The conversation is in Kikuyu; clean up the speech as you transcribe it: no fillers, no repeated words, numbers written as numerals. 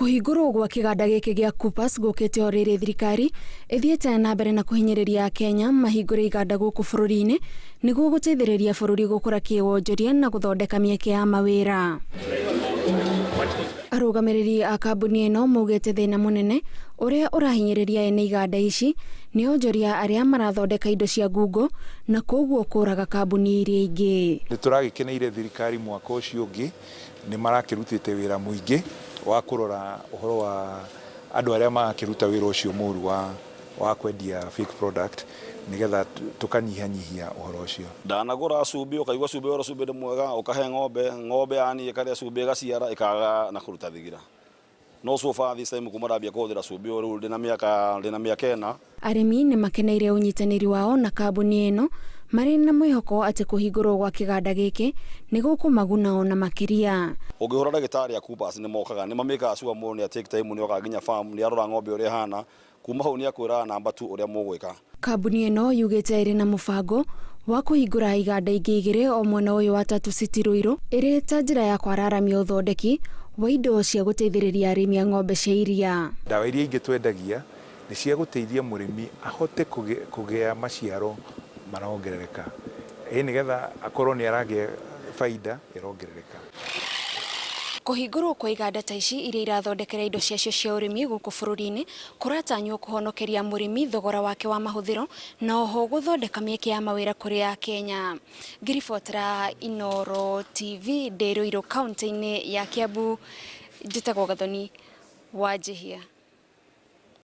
Kũhingũrwo gwa kĩganda gĩkĩ gĩa Coopers gũkĩte o rĩrĩ thirikari ĩthiĩte na mbere na kũhinyĩrĩria Akenya mahingũre iganda gũkũ bũrũri-inĩ nĩguo gũteithĩrĩria bũrũri gũkũra kĩwonjoria na gũthondeka mĩeke ya mawĩra. Arũgamĩrĩri a kambuni ĩno maugĩte thĩna mũnene ũrĩa ũrahinyĩrĩria ene iganda ici nĩ onjoria arĩa marathondeka indo cia ngungo na koguo kũraga kambuni iria ingĩ. Nĩ tũragĩkeneire thirikari mwaka ũcio ũngĩ nĩ marakĩrutĩte wĩra mũingĩ wa kũrora ũhoro wa andũ arĩa marakĩruta wĩra ũcio mũru wa wa kwendia fake product nĩgetha tũkanyihanyihia ũhoro ũcio. Ndanagũra cumbĩ ũkaigua cumbĩ wero cumbĩ nĩ mwega ũkahe ng'ombe, ng'ombe yani ĩkarĩa cumbĩ ĩgaciara ĩkaga na kũruta thigira. No so far this time kuma ndambia kũhũthĩra cumbĩ ũyũ rĩu ndĩna mĩaka ndĩna mĩaka ĩna. Arĩmi nĩ makeneire ũnyitanĩri wao na kambuni ĩno marĩ na mwĩhoko atĩ kũhingũrwo gwa kĩganda gĩkĩ nĩ gũkũmaguna ona makĩria. Ũngĩhũra ndagĩtarĩ a Coopers nĩ mokaga, nĩ mamĩkaga sure mũndũ nĩ a take time nĩ oka nginya farm nĩ arora ng'ombe ũrĩa ĩhana, kuma hau nĩ akwĩraga namba tu ũrĩa mũgwĩka. Kambuni ĩno yugĩte ĩrĩ na mũbango wa kũhingũra iganda ingĩ igĩrĩ o mwena ũyũ wa Tatu City Ruiru ĩrĩ ta njĩra ya kwararamia ũthondeki wa indo cia gũteithĩrĩria arĩmi a ng'ombe cia iria. Ndawa iria ingĩ twendagia nĩ cia gũteithia mũrĩmi ahote kũgĩa maciaro marongerereka, ĩ nĩgetha akorwo nĩ aragĩa baida ĩrongerereka. Kũhingũrwo kwa iganda ta ici iria irathondekera indo ciacio cia ũrĩmi gũkũ bũrũri-inĩ kũratanywo kũhonokeria mũrĩmi thogora wake wa mahũthĩro na oho gũthondeka mĩeke ya mawĩra kũrĩ Akenya. Ngĩribotera Inooro TV ndĩ Ruiru kaũntĩ-inĩ ya Kiambu, njĩtagwo Gathoni Wanjihia.